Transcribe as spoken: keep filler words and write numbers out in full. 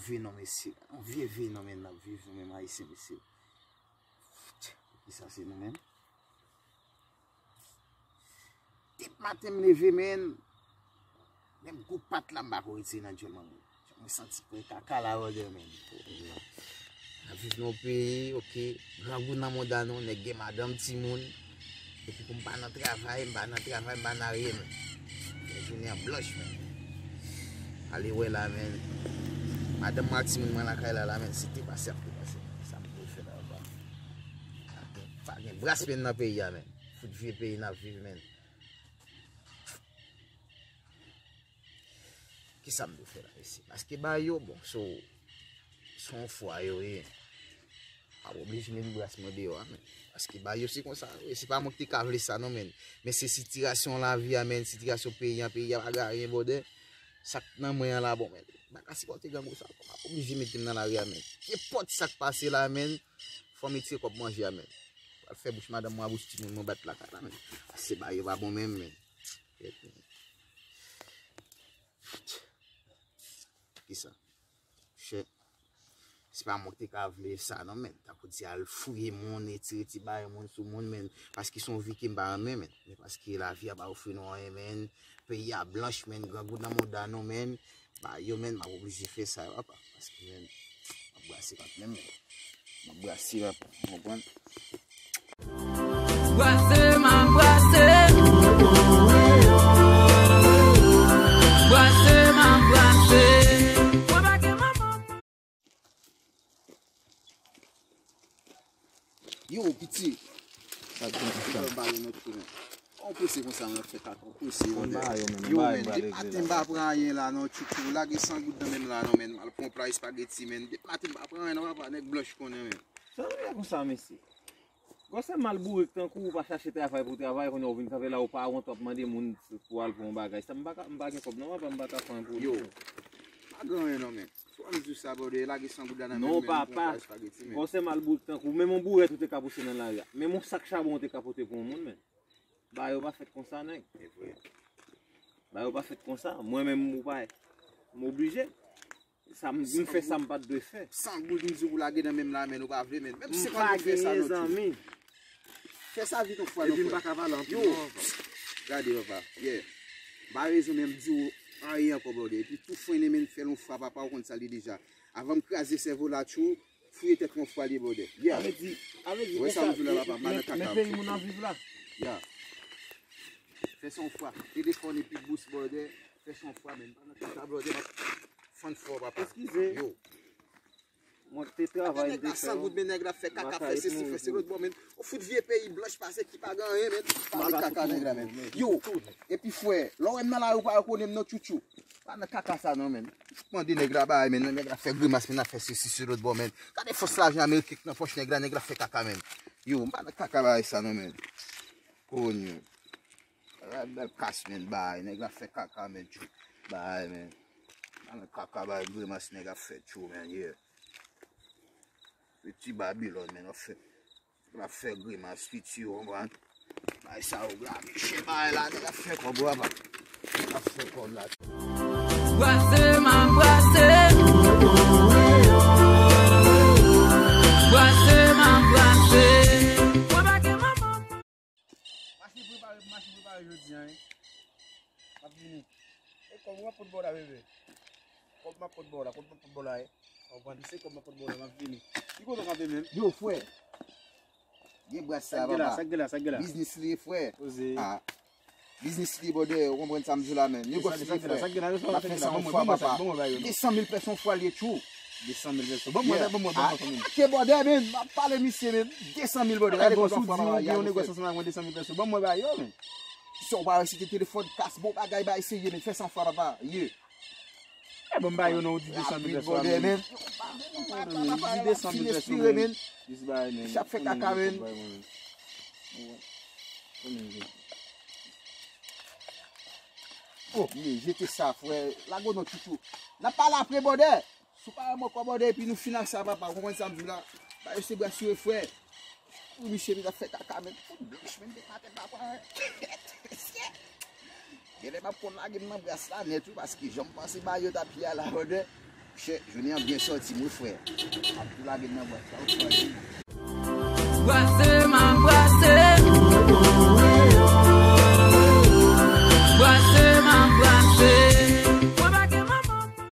Vye non, mesye. Yon vye vi non, men, n ap viv, nou menm Ayisyen, mesye. Kisa se nou menm? Depi maten m leve, men, menm gwo pat la, m pa ko retire nan djòl mwen, men. Mwen santi kwen kaka la, brother, men. N ap viv nan yon peyi, oke, grangou nan mouda nou, nèg gen madanm, timoun. Epi pou m pa nan travay, m pa nan travay, m pa nan ayen, men. Men jounen an blanch, men. Ale wè la, men. Madanm mwen ak timoun mwen lakay la, la, men. Se te pase ap te pase. Sa m pou fè la, pa. Pa gen, pa gen bras, men, nan peyi a, men. Fout vye peyi n ap viv, men. Kisa m dwe fè la, mesye? Paske ba yo, bon, so, se yon fwa yo ye. M ap oblije met bras mwen deyò a, men. Paske ba yo se konsa yo ye. Se pa mwen ki te ka vle sa, non, men. Men se sitiyasyon lavi a, men. Sitiyasyon peyi a, peyi a pa gen anyen, brother. Sa k nan mwen an la, bon, men. M pa ka sipòte grangou sa, bon, m ap oblije mete m nan lari a, men. Kenpòt sa k pase la, men. Fò m retire kòb manje a, men. Pral fè bouch madanm mwen, bouch timoun mwen bat lakay la, men. Paske ba yo pa bon menm, men. Kisa? Chè. Se pa mwen ki te ka vle sa non, men. Tankou di al fouye moun, retire ti bagay moun sou moun, men. Paske se yon vi ke m pa renmen, men. Men paske lavi a pa ofri nou anyen, men. Peyi a blanch, men. Grangou nan mouda nou, men. Ba yo, men, m ap oblije fè sa, papa. Paske, men, m ap brase kanmenm, men. M ap brase, papa. Ou konprann? Brase, m ap brase. Brase, m ap brase. Mwen pa gen manman. Yo, piti. Sa k gen konsa? Yo, ba yo nan tou, men. On prese konsa, men, fè kaka, on prese, yo, men. Yo, men, depi maten m pa pran anyen la, non, tchouchou. Lage san goud nan men m la, non, men. M al pran yon pla espageti, men. Depi maten m pa pran anyen, non, papa, nèg blanch konnen, men. Sa nou ye konsa, mesye? Gwosè malbourik tankou ou pa chache travay pou travay, kounye a ou vin kanpe la, ou pa wont, w ap mande moun pou al pran yon bagay. Sa m pa ka, m pa gen kòb non, papa, m pa ka fè anyen pou ou. Yo, pa gen anyen non, men. Fò m di w sa, brother, lage san goud la nan men m, men, m pran yon pla espageti, men. Gwosè malbourik tankou ou, menm yon bourèt ou te ka pouse nan lari a. Menm yon sak chabon ou te ka pote pou yon moun, men. Bagay yo pa fèt konsa, nèg. E vre. Bagay yo pa fèt konsa. Mwen menm, ou pa, m oblije. Sa m, m fè sa m pa t dwe fè. San goud m di w lage nan men m la, men ou pa vle, men. Menm senkant goud fè sa, non, zanmi. Fè sa vit yon fwa, non, frè. Epi m pa ka pale anpil, non, papa. Gade, papa. Yeah. M pa bezwen menm di w anyen ankò, brother. Epi tou frennen, men fè l yon fwa, papa, ou konn sa l ye deja. Avan m kraze sèvo la, tchou, fouye tèt ou yon fwa, li, brother. Yeah. Sa vle di, sa vle di, wè sa m di w la, papa, m pa nan kaka, men peyi moun ap viv la. Yeah. Fè sa yon fwa. Telefòn epi bous, brother. Fè sa yon fwa, men m pa nan kaka, brother. M ap fann fò, papa. Eskize. Yo. Mwen te travay, m te fè. San goud, men nèg la fè kaka, fè sesi, fè se lòt bò, men. Ou fout vye peyi blanch pase ki pa gen anyen, men. Pa met kaka nèg la, men. Yo, epi frè, lè w wè m nan lari, ou pa rekonnen m non, tchouchou. Pa nan kaka sa non, men. Mande nèg la bagay, men. Nèg la fè grimas, men, ap fè sesi, se lòt bò, men. Gade fòs lajan ameriken k nan pòch nèg la, nèg la fè kaka, men. Yo, m pa nan kaka bagay sa non, men. Konyo. Bèl kas, men, bay. Nèg la fè kaka, men, tchou. Bay, men. Nan kaka, bay, grimas nèg ap fè tchou, men, yeah. Piti Babilòn, men, ap fè, ap fè grimas, piti, ou konprann? Bay sa, ou la, miche, bay la, nèg ap fè kòb, ou papa. Ap fè kòb la. Brase, m ap brase. Brase, m ap brase. Mwen pa gen manman. Mache prepare, mache prepare jodi a, wi. M ap vini. E kòb ou ap pot bò la, bebe? Kòb m ap pot bò la, kòb m ap pot bò la, wi. Ou konprann, se kòb m ap pot bò la, m ap vini. Ki kote w kanpe menm? Yo, frè. Gen bras sa, papa. Sa k gen la, sa k gen la, sa k gen la? Biznis li ye, frè. Poze. Ah. Biznis li, brother, ou konprann sa m di w la, men. Negòs li, frè. Sa k gen la, sa k gen la, sa k gen la? M ap fè sa yon fwa, papa. Desanmil pèson fwa li ye, tchou. Desanmil pèson. Ban mwen, ban mwen, ban mwen, ban mwen. Atake, brother, men. M ap pale misye, men. Desanmil, brother. Gade kòman fwa, papa. Yon negòs ansanm ak mwen, desanmil pèson. Ban mwen ba yo, men. Sa w pa wè se te telefòn, kas, bon bagay, bay serye, men. Fè sa yon fwa, papa. Ye. E bon, ba yo non, ou di desanmil pèson, brother, men. Ou di desanmil pèson, men. Jis bay, men. Chak fè kaka, men. Oh, ye, jete sa, frè. Lage w non, tchouchou. N ap pale apre, brother. Si w pa ban mwen kòb, brother, epi nou fin ak sa, papa. Ou konprann sa m di w la? Ba yo se bras yo ye, frè. Wi, misye, misye ap fè kaka, men. Fout blanch, men, depi maten, papa. Genlè m ap konn lage m nan bras la nèt, wi, paske jan m panse ba yo t ap ye a la, brother. Monchè, jounen an byen sòti m wi frè. Ap tou lage m nan bwat la wi frè. Brase m ap brase,